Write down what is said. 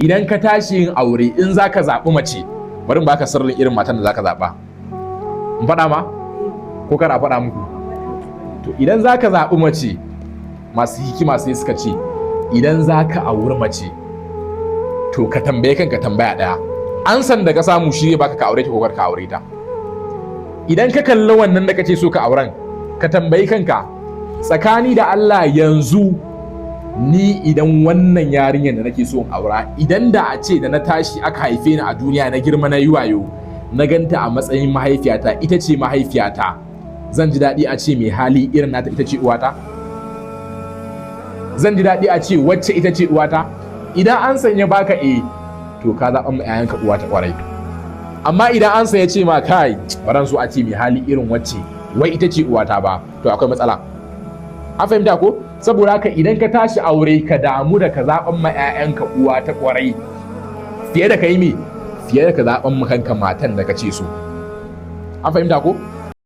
Idan ka tashi yin aure, in zaka zaɓi mace, bari in baka sirrin irin matan da zaka zaɓa. In faɗa ma ko kar a faɗa muku? To, idan zaka zaɓi mace, masu hikima sai suka ce idan zaka auri mace, to ka tambaye kanka tambaya ɗaya. Ansan da ka samu shi zai baka ka aure ta ko kar ka aure ta. Idan ka kalli wannan da kace so ka auren, ka tambayi kanka tsakani da Allah: yanzu ni idan wannan yarinyar da nake so in aura, idan da a ce da na tashi aka haife ni a duniya, na girma, na yi wayo, na ganta a matsayin mahaifiyata, ita ce mahaifiyata, zan ji daɗi a ce mai hali irin nata ita ce uwata? Zan ji daɗi a ce wacce ita ce uwata? Idan an sanya baka eh, to ka zaɓan ma 'ya'yanka uwa ta ƙwarai. Amma idan an sanya ce ma, kai, baran so a ce mai hali irin wacce wai ita ce uwata ba, to akwai matsala. An fahimta ko? Saboda haka idan ka tashi aure, ka damu da ka zaɓan ma 'ya'yanka uwa ta ƙwarai fiye da ka yi me, fiye da ka zaɓan ma kanka matan da ka ce so. An fahimta ko?